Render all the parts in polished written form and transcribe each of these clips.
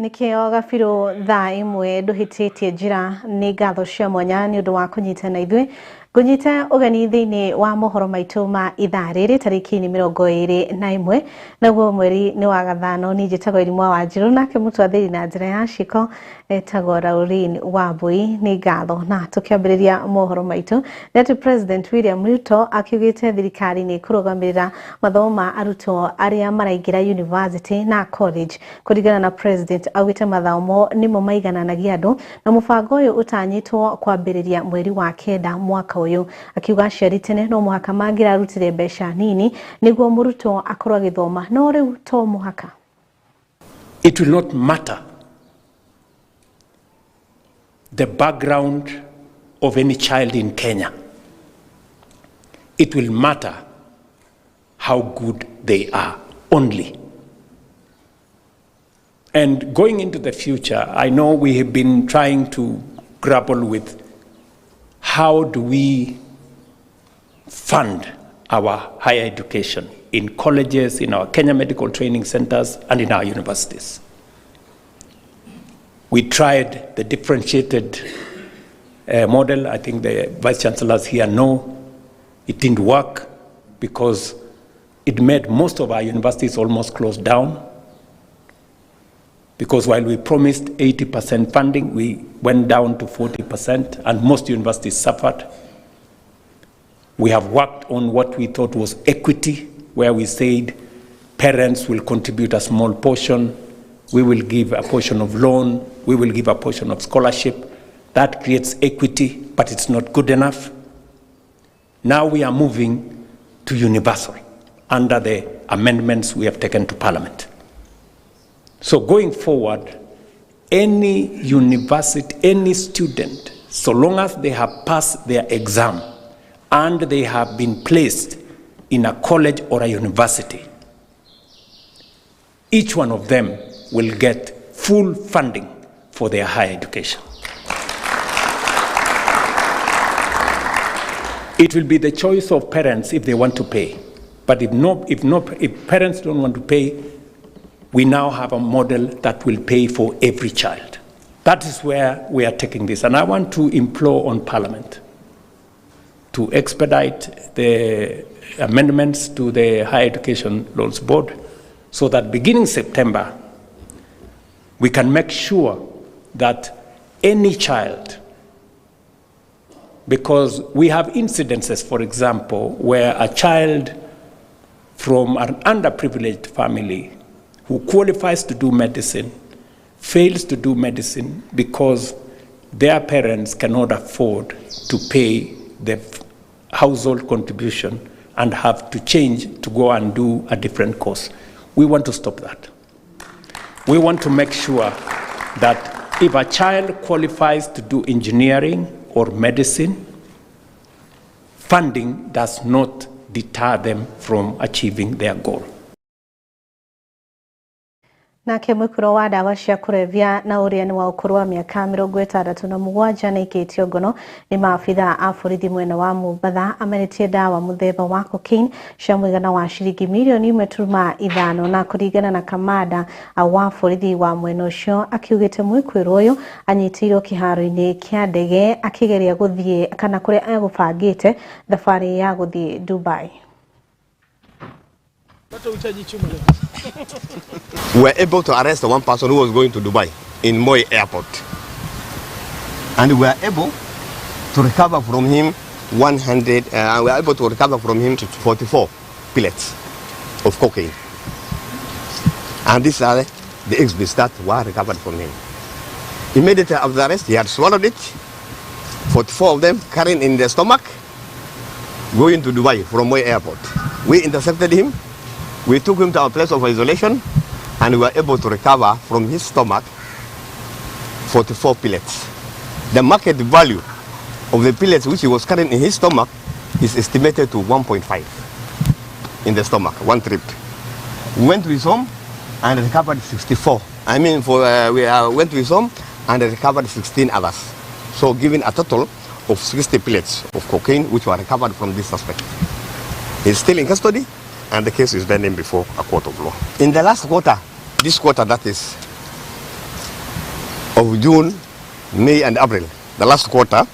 Nĩkĩo gabirũ thaa ĩmwe ndũhĩtĩtie njĩra. Nĩ ngatho cia mwanya nĩ ũndũ wa kũnyitana ithuĩ. Ngũnyite ũgeni thĩinĩ wa mohoro maitũ ma ithaa rĩrĩ, tarĩki nĩ 21 naguo mweri nĩ wa gathano. Niĩ njĩtagwo Irimwa wa Njirũ, nake mũtwathĩri na njĩra ya ciko etagwo Laurin Wambui. Nĩ ngatho. Na tũkĩambĩrĩria mohoro maitũ nĩ atĩ President William Ruto akiugĩte thirikari nĩ ĩkũrũgamĩrĩra mathomo ma arutwo arĩa maraingĩra university na college. Kũringana na President, augĩte mathomo nĩmo maigananagia andũ, na mũbango ũyũ ũtanyĩtwo kwambĩrĩria mweri wa kenda mwaka ũyũ. Akiuga aciari tene no mũhaka mangĩrarutire mbeca nini nĩguo mũrutwo akorwo agĩthoma, no rĩu to mũhaka. It will not matter the background of any child in Kenya. It will matter how good they are only. And going into the future, I know we have been trying to grapple with how do we fund our higher education in colleges, in our Kenya Medical Training Centers, and in our universities. We tried the differentiated model. I think the vice chancellors here know it didn't work because it made most of our universities almost close down. Because while we promised 80% funding, we went down to 40%, and most universities suffered. We have worked on what we thought was equity, where we said parents will contribute a small portion, we will give a portion of loan, we will give a portion of scholarship. That creates equity, but it's not good enough. Now we are moving to universal under the amendments we have taken to Parliament. So going forward, any university, any student, so long as they have passed their exam and they have been placed in a college or a university, each one of them will get full funding for their higher education. It will be the choice of parents if they want to pay. But if parents don't want to pay, we now have a model that will pay for every child. That is where we are taking this. And I want to implore on Parliament to expedite the amendments to the Higher Education Loans Board so that beginning September, we can make sure that any child, because we have incidences, for example, where a child from an underprivileged family who qualifies to do medicine fails to do medicine because their parents cannot afford to pay the household contribution and have to change to go and do a different course. We want to stop that. We want to make sure that if a child qualifies to do engineering or medicine, funding does not deter them from achieving their goal. Nake mwĩkũro wa ndawa cia kũrebia na ũrĩa nĩ wa ũkũrũ wa mĩaka 67 na ikĩtio ngono nĩ maabitha a borithi mwena wa Mombatha ameretie ndawa mũthemba wa cocaine cia mũigana wa ciringi mirioni 1.5. Na kũringana na kamanda wa borithi wa mwena ũcio, akiugĩte mwĩkũĩrwo ũyũ anyitĩirwo kĩharo-inĩ kĩa ndege akĩgeria gũthiĩ kana kũrĩa egũbangĩte thabarĩ ya gũthiĩ Dubai. We were able to arrest one person who was going to Dubai in Moi Airport. And we were able to recover from him 100, we were able to recover from him 44 pellets of cocaine. And these are the exhibits that were recovered from him. Immediately after the arrest, he had swallowed it, 44 of them carrying in the stomach, going to Dubai from Moi Airport. We intercepted him. We took him to our place of isolation, and we were able to recover from his stomach 44 pellets. The market value of the pellets which he was carrying in his stomach is estimated to 1.5 in the stomach, one trip. We went to his home and recovered 64. I mean, for, we went to his home and recovered 16 others. So giving a total of 60 pellets of cocaine which were recovered from this suspect. He's still in custody, and the case is pending before a court of law. In the last quarter, this quarter that is, of June, May and April, the last quarter,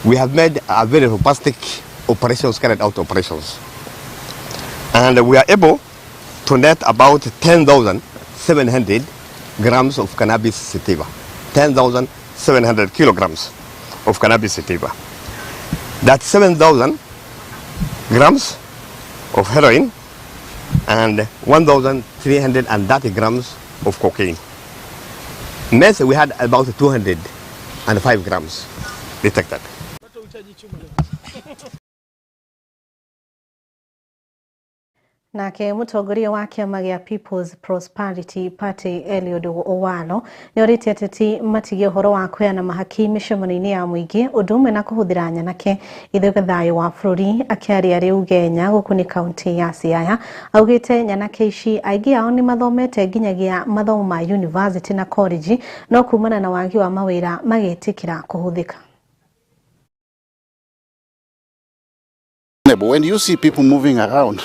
we have made a very robust operations, carried out operations. And we are able to net about 10,700 grams of cannabis sativa, 10,700 kilograms of cannabis sativa. That's 7,000 grams of heroin and 1,330 grams of cocaine. Meth, we had about 205 grams detected. Nake mutongoria wa kĩama gĩa People's Prosperity Party Eliud Owalo nĩorĩtie ateti matigie ũhoro wa kũheana mahaki mĩcemanio-inĩ ya mũingĩ ũndũ ũmwe na kũhũthĩra nyanake ithũke thayũ wa bũrũri. Akĩaria rĩu Kenya gũkũ nĩ kaunti ya Siaya, augĩte nyanake ici aingĩ ao nĩ mathomete nginyagia mathomo ma university na college, no kumana na wagi wa mawĩra magetĩkĩra kũhũthĩka. When you see people moving around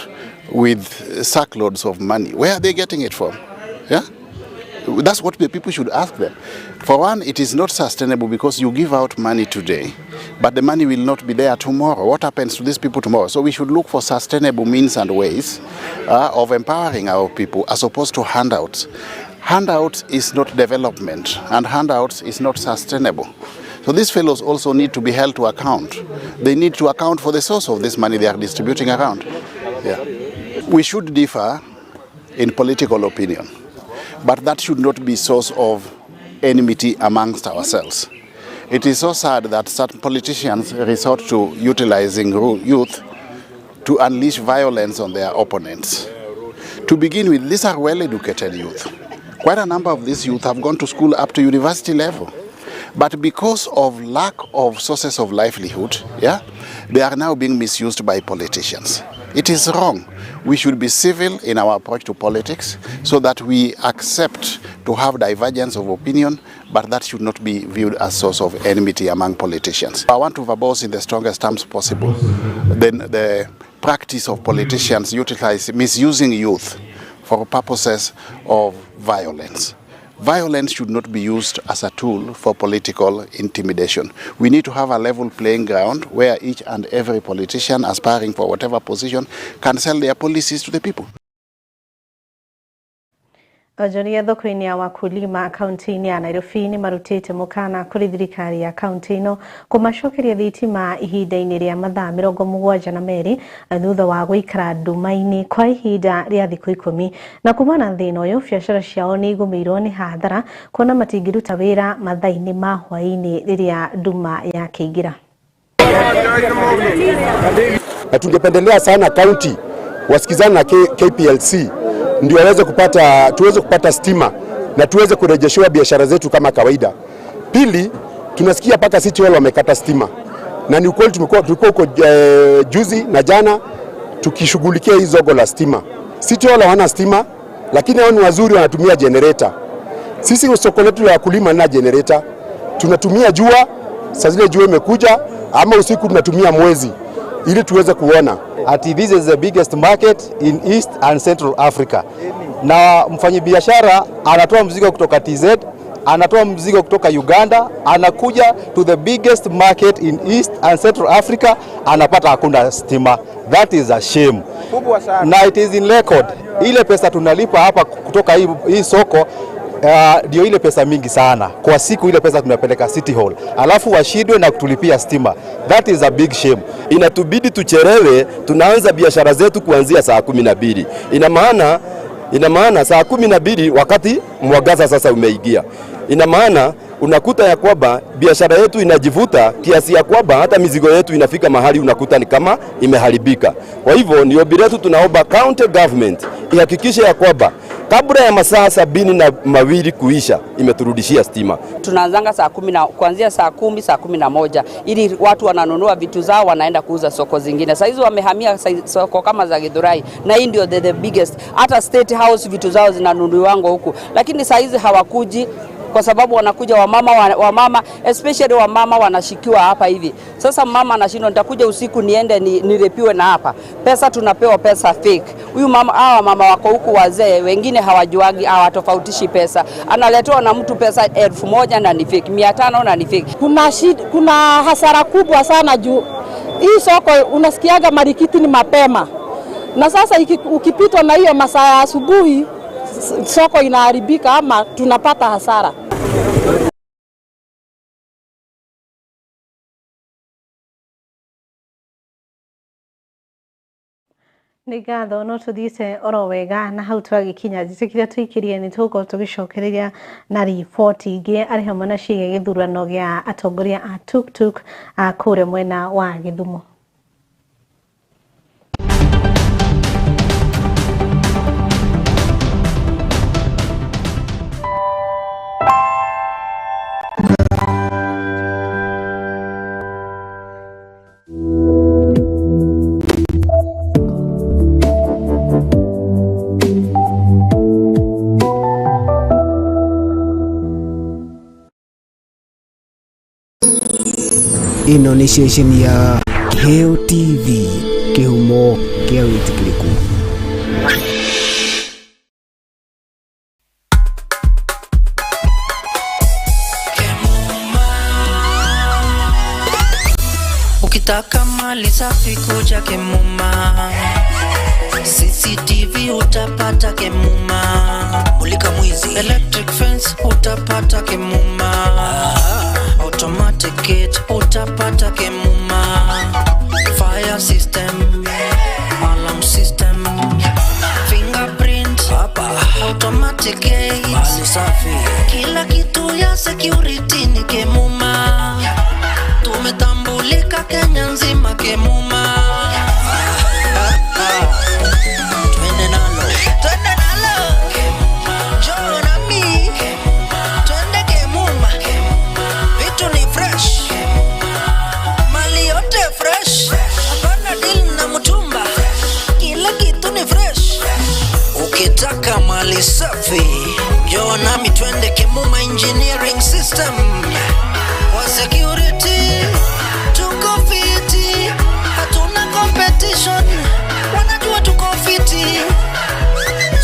with sackloads of money, where are they getting it from? Yeah? That's what the people should ask them. For one, it is not sustainable because you give out money today, but the money will not be there tomorrow. What happens to these people tomorrow? So we should look for sustainable means and ways of empowering our people as opposed to handouts. Handouts is not development, and handouts is not sustainable. So these fellows also need to be held to account. They need to account for the source of this money they are distributing around. Yeah. We should differ in political opinion, but that should not be source of enmity amongst ourselves. It is so sad that certain politicians resort to utilizing youth to unleash violence on their opponents. To begin with, these are well-educated youth. Quite a number of these youth have gone to school up to university level. But because of lack of sources of livelihood, yeah, they are now being misused by politicians. It is wrong. We should be civil in our approach to politics so that we accept to have divergence of opinion, but that should not be viewed as source of enmity among politicians. I want to verbose in the strongest terms possible then the practice of politicians misusing youth for purposes of violence. Violence should not be used as a tool for political intimidation. We need to have a level playing ground where each and every politician aspiring for whatever position can sell their policies to the people. Onjoria thoko-inĩ ya wakulima kaunti-inĩ ya Nairobi nĩ marutĩte mũkana kũrĩ thirikari ya kaunti ĩno kũmacokeria thitima ihinda-inĩ rĩa mathaa 72 thutha wa gũikara nduma-inĩ kwa ihinda rĩa thikũ 10. Na kumana na thĩna ũyũ, biacara ciao nĩ igũmĩirwo nĩ hathara kuona matingĩruta wĩra mathaa-inĩ ma hwaĩ-inĩ rĩrĩa nduma yakĩingĩra. Na tungependelea sana kaunti wasikizane na KPLC ndio waweze kupata, tuweze kupata stima na tuweze kurejeshewa biashara zetu kama kawaida. Pili, tunasikia paka City Hall wamekata stima, na ni ukweli tulikuwa huko juzi na jana tukishughulikia hii zogo la stima. City Hall hawana stima, lakini hao ni wazuri, wanatumia generator. Sisi soko letu la wakulima na generator, tunatumia jua, saa zile jua imekuja, ama usiku tunatumia mwezi ili tuweze kuona. Ati this is the biggest market in East and Central Africa. Na mfanyibiashara anatoa mzigo kutoka TZ, anatoa mzigo kutoka Uganda, anakuja to the biggest market in East and Central Africa, anapata hakuna stima. That is a shame. Na it is in record. Ile pesa tunalipa hapa kutoka hii soko ndio ile pesa mingi sana kwa siku, ile pesa tunapeleka City Hall, alafu washindwe na kutulipia stima. That is a big shame. Inatubidi tuchelewe, tunaanza biashara zetu kuanzia saa 12. Ina maana saa 12 wakati mwangaza sasa umeingia. Ina maana unakuta ya kwamba biashara yetu inajivuta kiasi ya kwamba hata mizigo yetu inafika mahali unakuta ni kama imeharibika. Kwa hivyo ni ombi letu, tunaomba county government ihakikishe ya kwamba kabla ya masaa 72 kuisha imeturudishia stima. Tunaanzanga saa 10 na kuanzia saa 10, saa 11 ili watu wananunua vitu zao wanaenda kuuza soko zingine. Sasa hizi wamehamia soko kama za Githurai, na hii ndio the biggest. Hata State House vitu zao zinanunuliwa huku, lakini saa hizi hawakuji. kwa sababu wanakuja wamama especially wamama wanashikiwa hapa hivi. Sasa mama anashindwa, nitakuja usiku niende nirepiwe na hapa. Pesa tunapewa pesa fake. Huyu mama, hawa mama wako huku wazee wengine hawajuagi, hawatofautishi pesa. Analetewa na mtu pesa 1000 na ni fake, 500 na ni fake. Kuna hasara kubwa sana juu hii soko unasikiaga marikiti ni mapema. Na sasa ukipitwa na hiyo masaa ya asubuhi soko inaharibika ama tunapata hasara. Nĩ ngatho no tũthiĩte oro wega na hau twagĩkinya njĩtĩkĩria tũikĩrie nĩ tũgũkorwo tũgĩcokereria na riboti ingĩ arĩ hamwe na ciĩgiĩ gĩthurano gĩa atongoria a tuktuk kũrĩa mwena wa Gĩthumo. Ĩno nĩ ceceni ya Kĩheo TV, kĩhumo kĩa wĩtĩkĩrĩku. Ukitaka mali safi kuja Kemuma, CCTV utapata Kemuma, mulika mwizi, electric fence utapata Kemuma, automatic gate utapata Kemuma, fire system, alarm system, fingerprint, automatic gate, mali safi, kila kitu ya security ni Kemuma. Tumetambulika Kenya nzima Kemuma. Twende nalo, twende nalo, Kemuma. Njoo nami, twende Kemuma. Vitu ni fresh, mali yote fresh, hapana deal na mtumba, kila kitu ni fresh. Ukitaka mali safi, njoo nami twende Kemuma Engineering System. Kwa security tuko fiti, hatuna competition, wanajua tuko fiti.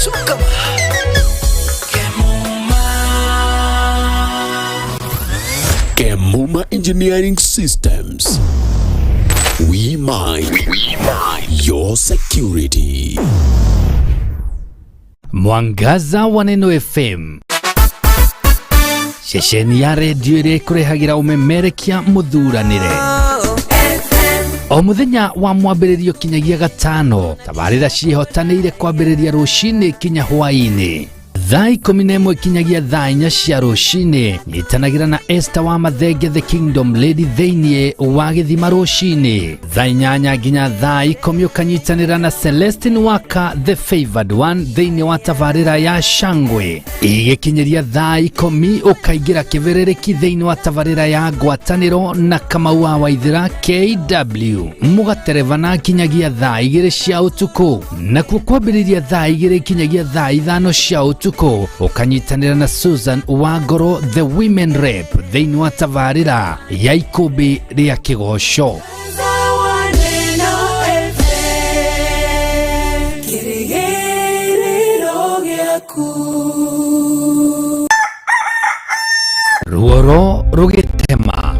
Suka Kemuma. Kemuma Engineering Systems. We mind your security. Mwangaza wa Neno FM, ceceni ya redio ĩrĩa ĩkũrehagĩra ũmemerekia mũthuranĩre o mũthenya wa mwambĩrĩrio kinyagia gatano. Tabarĩra ciĩhotanĩire kwambĩrĩria rũcinĩ kinya hwaĩ-inĩ thaa 11 kinyagia thaa 4 cia rũcinĩ. Nyitanagĩra na Esther wa Mathenge the Kingdom Lady thĩinĩ wa gĩthima rũcinĩ thaa 8 nginya thaa 10 ũkanyitanĩra na Celestine Waka the Favored One thĩinĩ wa tabarĩra ya Shangwe. Igĩkinyĩria thaa 10 ũkaingĩra kĩbĩrĩrĩki thĩinĩ wa tabarĩra ya Ngwatanĩro na Kamau wa Waithĩra KW mũgaterevana kinyagia thaa 2 cia ũtukũ, nakuo kwambĩrĩria thaa 2 kinyagia thaa 5 cia ũtukũ ũkanyitanĩra na Susan Wangoro the Women Rep thĩinĩ wa tabarĩra ya Ikũmbĩ rĩa Kĩgoco. Ruoro rũgĩtema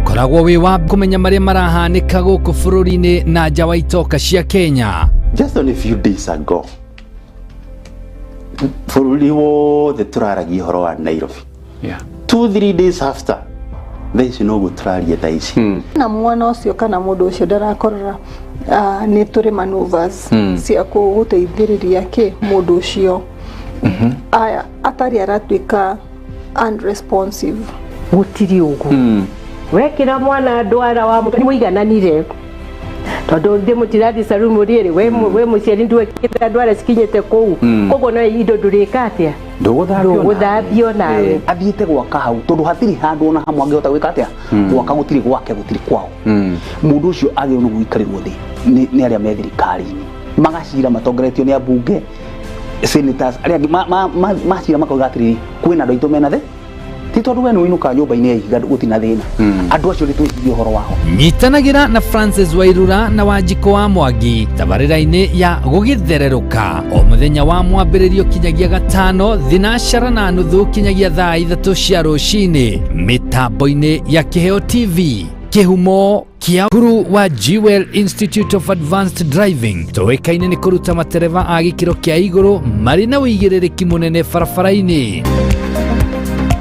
koragwo wĩ wa kũmenya marĩa marahanĩka gũkũ bũrũri-inĩ na nja wa itoka cia Kenya. Just only a few days ago, bũrũri wothe tũraragia ũhoro wa Nairobi. 2-3 days after, thaa ici noguo tũraria thaa ici. Na mwana ũcio kana mũndũ ũcio ndarakorora nĩ tũrĩ maneuvers cia gũteithĩrĩria kĩ mũndũ ũcio aya atarĩ aratuĩka unresponsive. Gũtirĩ ũguo wekĩra mwana ndwara wa mũigananire tondu ndi mutirathi sarumu riri we muciari ndwekira ndwara cikinyite kuu koguo no indo ndurika atia nduguthambio nawe athiite gwaka hau tondu hatiri handu ona hamwe angihota gwika atia gwaka gutiri gwake gutiri kwao mundu ucio agirwo ni guikarirwo thi ni aria me thirikari-ini magacira matongoretio ni ambunge Senators arĩa angĩ macira makauga atĩrĩrĩ, kwĩna andũ aitũ mena thĩ, ti tondũ we nĩ ũinũkaga nyũmba-inĩ ya ihiga gũtirĩ na thĩna. Andũ acio nĩ twĩcirie ũhoro wao. Nyitanagĩra na Francis Wairura na Wanjikũ wa Mwangi tabarĩra-inĩ ya gũgĩthererũka o mũthenya wa mwambĩrĩrio kinyagia gatano 4:30 kinyagia thaa 3 cia rũcinĩ mĩtambo-inĩ ya Kĩheo TV, kĩhumo kĩa cukuru wa Jewel Institute of Advanced Driving tũĩkaine nĩ kũruta matereba a gĩkĩro kĩa igũrũ marĩ na ũigĩrĩrĩki mũnene barabara-inĩ.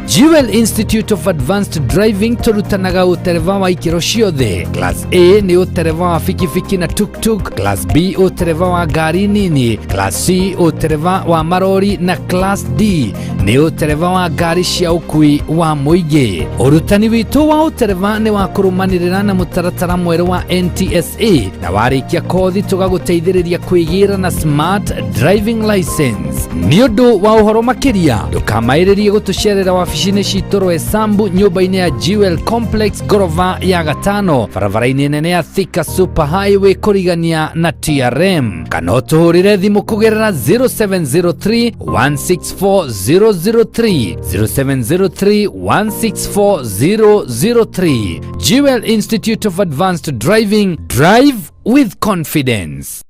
Jewel Institute of Advanced Driving tũrutanaga ũtereba wa ikĩro ciothe. Class A nĩ ũtereba wa bikibiki na tuktuk, Class B ũtereba wa ngari nini, Class C ũtereba wa marori na Class D nĩ ũtereba wa ngari cia ũkui wa mũingĩ. Ũrutani witũ wa ũtereba nĩ wa kũrũmanĩrĩra na mũtaratara mwerũ wa NTSA, na warĩkia kothi tũgagũteithĩrĩria kwĩgĩra na smart driving license. Nĩ ũndũ wa ũhoro makĩria, ndũkamaĩrĩrie gũtũcerera wabici-inĩ citũ Roysambu, nyũmba-inĩ ya Jewel Complex, ngorova ya gatano, barabara-inĩ nene ya Thika Super Highway kũrigania na TRM, kana ũtũhũrĩre thimũ kũgerera 0703 164 003, 0703 164 003. Jewel Institute of Advanced Driving, drive with confidence.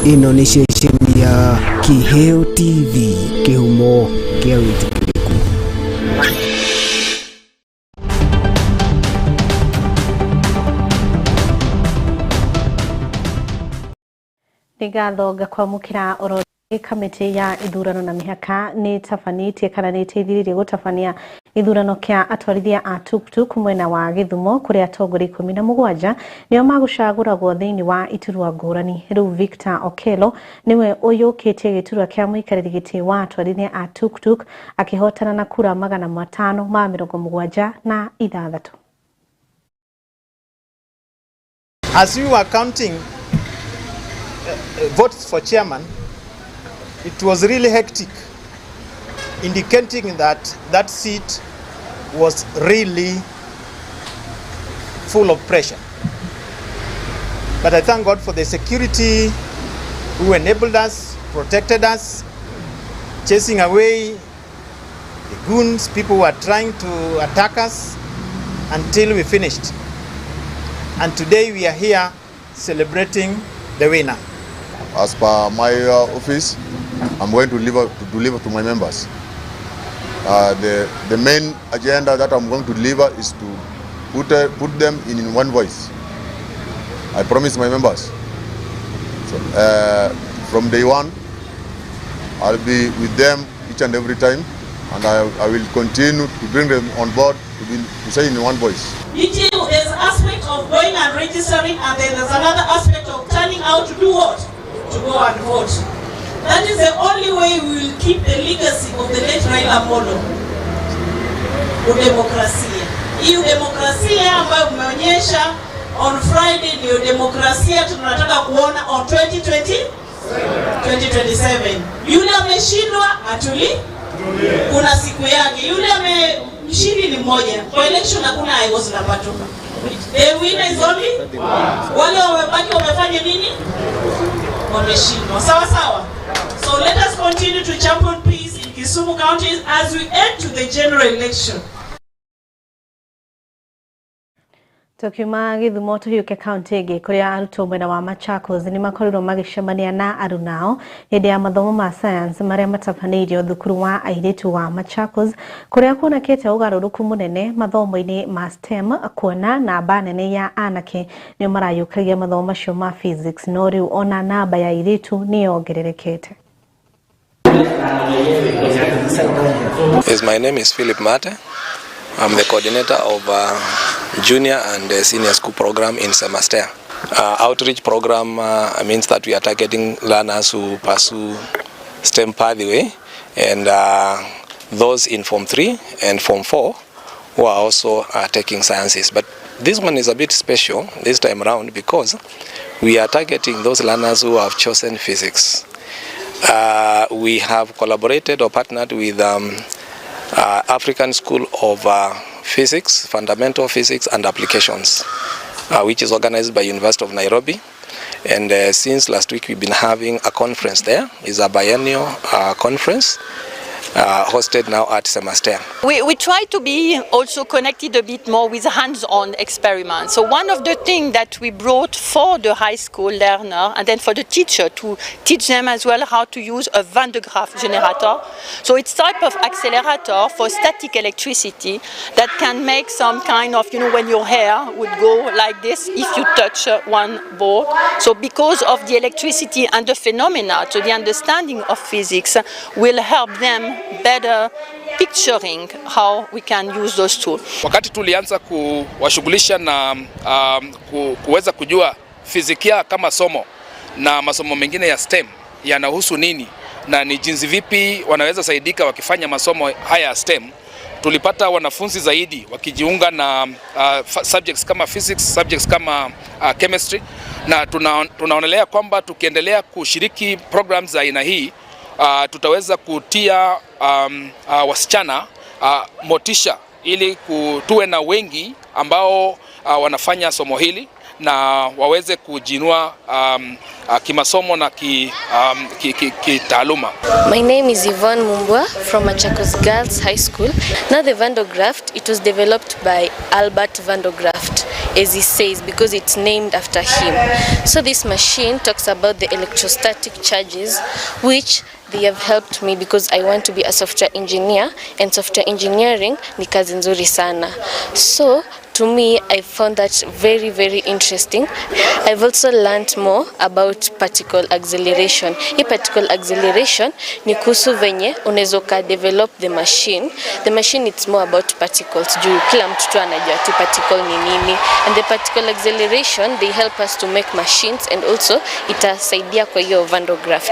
Ĩno nĩ ceceni ya Kĩheo TV, kĩhumo kĩa wĩtĩkĩrĩku. Nĩ ngatho ngakwamũkĩra oro. Kamĩtĩ ya ithurano na mĩhaka nĩ ĩtabanĩtie kana nĩ ĩteithĩrĩirie gũtabania ithurano kĩa atwarithia a tuktuk mwena wa Gĩthumo, kũrĩa atongoria 17 nĩo magũcagũragwo thĩinĩ wa iturwa ngũrani. Rĩu Victor Okello nĩwe ũyũkĩtie gĩturwa kĩa mũikarĩri gĩtĩ wa atwarithia a tuktuk, akĩhotana na kura 576. As we were counting votes for chairman, it was really hectic, indicating that that seat was really full of pressure. But I thank God for the security who enabled us, protected us, chasing away the goons, people who were trying to attack us, until we finished. And today we are here celebrating the winner. As per my office, I'm going to deliver to my members. The main agenda that I'm going to deliver is to put them in one voice. I promise my members. So, from day one, I'll be with them each and every time, and I will continue to bring them on board to say in one voice. There's aspect of going and registering, and then there's another aspect of turning out to do what? To go and vote. That is the only way we will keep the legacy of the late Raila Amolo. Udemokrasia. Hii demokrasia ambayo mmeonyesha on Friday ndio demokrasia tunataka kuona on 2020 2027. Yule ameshindwa atuli, kuna siku yake. Yule ame mshindi ni mmoja. Kwa election hakuna "I was number two". The winner is only wale wamebaki wamefanya nini? Wameshindwa. Sawa sawa. So let us continue to champion peace in Kisumu County as we head to the general election. Tukiuma Gĩthumo tũhiũke kaunti ĩngĩ, kũrĩa arutwo mwena wa Machakos nĩ makorirwo magĩcemania na arunao hĩndĩ ya mathomo ma science marĩa matabanĩirio thukuru wa airĩtu wa Machakos, kũrĩa kuonekete ũgarũrũku mũnene mathomo-inĩ ma STEM, kuona namba nene ya anake nĩo marayũkagia mathomo macio ma physics, no rĩu ona namba ya airĩtu nĩ yongererekete. Yes, my name is Philip Mate. I'm the coordinator of junior and senior school program in CEMASTEA. Outreach program means that we are targeting learners who pursue STEM pathway and those in Form 3 and Form 4 who are also taking sciences. But this one is a bit special this time around because we are targeting those learners who have chosen physics. We have collaborated or partnered with African School of Physics, Fundamental Physics and Applications, which is organized by University of Nairobi. And since last week we've been having a conference there. It's a biennial conference hosted now at CEMASTEA. We try to be also connected a bit more with hands-on experiments. So one of the things that we brought for the high school learner and then for the teacher to teach them as well how to use a Van de Graaff generator. So it's type of accelerator for static electricity that can make some kind of, you know, when your hair would go like this if you touch one ball. So because of the electricity and the phenomena, so the understanding of physics will help them better picturing how we can use those tools. Wakati tulianza kuwashughulisha na kuweza kujua fizikia kama somo na masomo mengine ya STEM yanahusu nini na ni jinsi vipi wanaweza saidika wakifanya masomo haya ya STEM, tulipata wanafunzi zaidi wakijiunga na subjects kama physics, subjects kama chemistry, na tunaonelea kwamba tukiendelea kushiriki programs za aina hii tutaweza kutia wasichana motisha ili tuwe na wengi ambao wanafanya somo hili na waweze kujinua kimasomo na kitaaluma. My name is Yvonne Mumbua from Machakos Girls High School. Now the Van de Graaff, it was developed by Albert Van de Graaff, as he says, because it's named after him. So this machine talks about the electrostatic charges, which they have helped me because I want to be a software engineer, and software engineering ni kazi nzuri sana. So to me, I found that very, very interesting. I've also learned more about particle acceleration. Hii particle acceleration ni kuhusu venye unaweza ka develop the machine. The machine, it's more about particles. Juu kila mtu tu anajua tu particle ni nini. And the particle acceleration, they help us to make machines, and also itasaidia kwa hiyo Van de Graaff.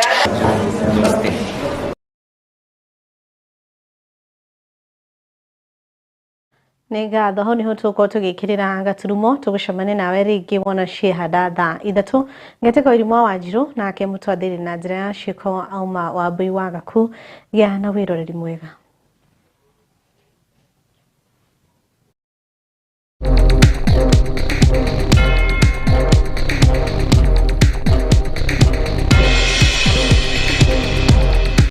Nĩ ngatho hau nĩho tũgũkorwo tũgĩkĩrĩra gaturumo tũgũcemania nawe rĩngĩ wona ciĩhanda thaa 3 ngetĩka Wairimu wa Wanjirũ nake mũtwathĩri na njĩra ya ciĩko auma Wambui wa Gaku gĩa na wĩroreri mwega.